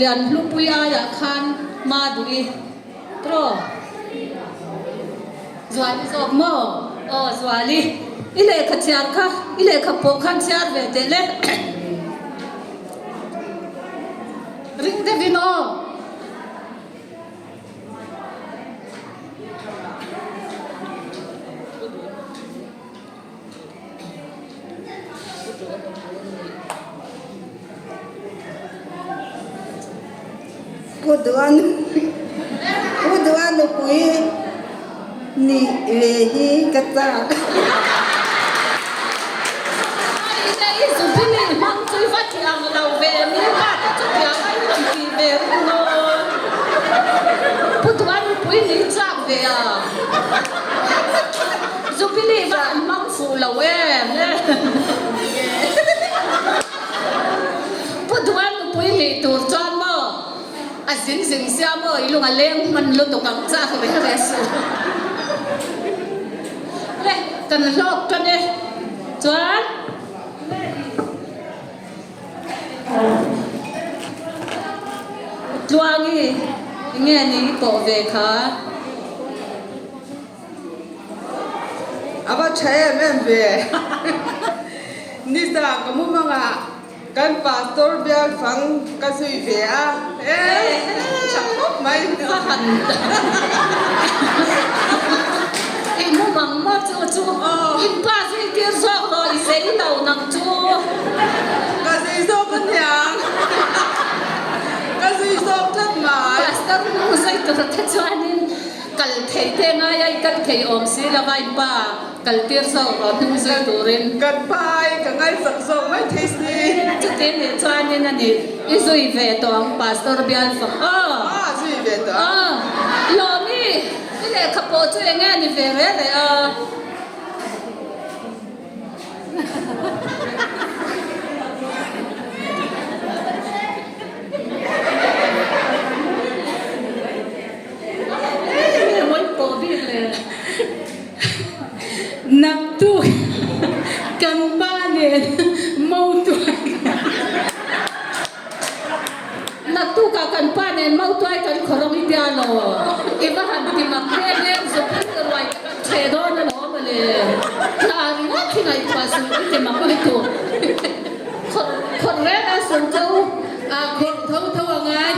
Lianhlupui aiah khan hma duh i tiraw? Zuali zawk maw? Aw Zuali, i lehkha chhiar kha, i lehkha pawh khan chhiar ve teh le. Ring deuhin aw. Pu Duan Pu Duan nupui nih ve hi ka chak. I zubili hmang chu i va ti ang lo ve mi pa te chu tiang a i rawn ti ve ringawt. Pu Duan nupui nih chak ve a. Jubilee va an hmang fuh lo em e. Pu Duan nupui nih tur chuan maw a zin zin sia maw i lung a leng hman lutuk ang chak reng reng suh. Le kan hlawk tan e chuan Tluangi enge ni i pawh ve kha. A va tha em em ve. Nisa ka mu hmangah kan pastor bial fang ka zui ve a, e tha khawp mai. Ka han I mu mang maw chu chu in pa zui tir zawk rawh i zei lo nang chu. Ka zei zawk a niang. Ka zui zawk tlat mai. Pastor hnung zui tur te chuanin. Kal thei te ngai a i kal thei awm si lo a in pa kal tir zawk rawh hnung zui turin. Kan pa ai ka ngaihsak zawk mai thei si. Chuti nih chuanin a ni i zui ve tawh ang Pastor bial fak aw. Aw zui ve tawh ang. Aw Lawmi i lehkha pawh chu enge a ni ve reh reh a. Naktuk kan pa nen mautuai Naktukah kan pa nen mautuai kan khawrawng i tia law? I va han ti mak em em zuk in ka ruai ka kan chhe dawn alawm a le. Hna ringawt hi ngaihtuah suh i ti mak lutuk. Khawrh khawrh reng a sawm che u. A khawrh tho tho a ngai.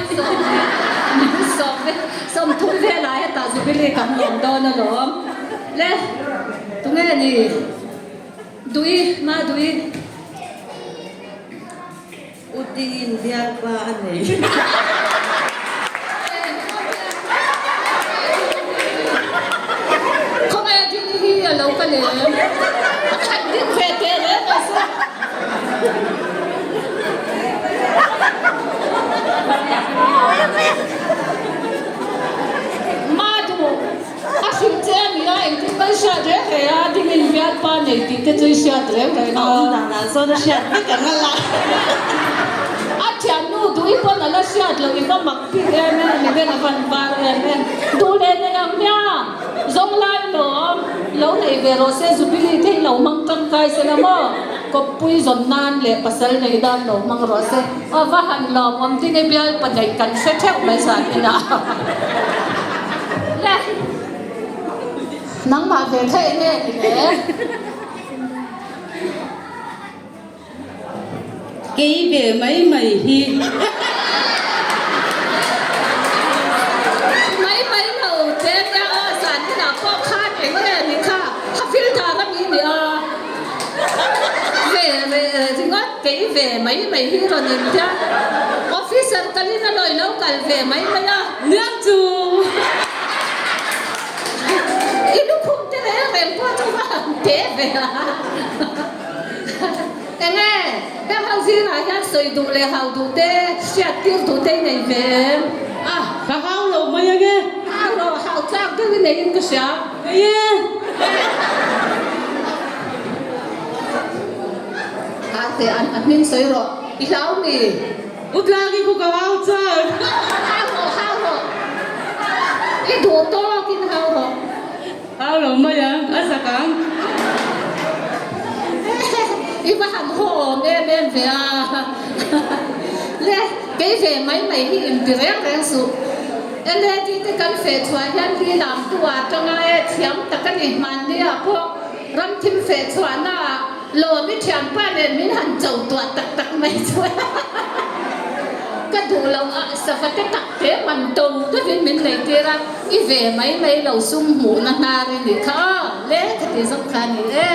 Sawm ve 30 velai hetah Jubilee kan lawm dawn alawm. Le tunge ni? Duhi ma Duhi. U Dingin bialpa a nei. Khawngaih a Ding hi a lo kal em? A khat ding ve teh reng a se. Ma duh a hrilh che a nia engtin ka i hriat reng reng a Dingin bialpa nei tih te chu i hriat reng reng a. A awm danah chuan a hriat vek ang a la. A thiannu duh i pawn a la hriat loh i va mak bik em em mi beng a van var em em duh leh nei ang hmia zawng lai lawm lo nei ve rawh se Jubilee te hi lo hmang tangkai se la maw. Kawppui zawn nan leh pasal nei dan lo hmang rawh se. Aw va han lawm awm tinge bial paneih kan hre theuh mai zan inah. Le nangmah ve kha enge ni le? Kei ve mai mai hi. Mai mai lo che nia aw zan inah pawh khan enge ni kha ha filter a mi nia. Ve ve ringawt kei ve mai mai hi rawn in tia officer kalin a lawi lo kal ve mai mai a. Niang chu. I lukhum te reng reng pawh chu va han te ve a. Enge heng ho zingah hian sawi duh leh hau duh te hriat tir duh te i nei ve em? A, ka hau lo mai ange. Hau lo, hau tlak deuh i neiin ka hria. Nei e. A teh an a hming sawi rawh. I hlau mi? U tlak i khu ka hau chak. Hau rawh, hau rawh. I duh tawkin hau rawh. Hau lo mai ang, a zak ang. I va han haw awm em em ve a. Le, Kei ve mai mai hi inti reng reng suh. LAD te kan feh chhuah hian hi lamtu ah tanga e thiam tak a ni. Hmanni ah pawh ramthim feh chhuahna ah lawm i thianpa nen min han cho tuah tak tak mai chu ka duh loh a sava te tak te man to deuhin min nei tir a, i ve mai mai lo sum hmuhna hnar i nih kha aw le ka ti zawk kha a ni e.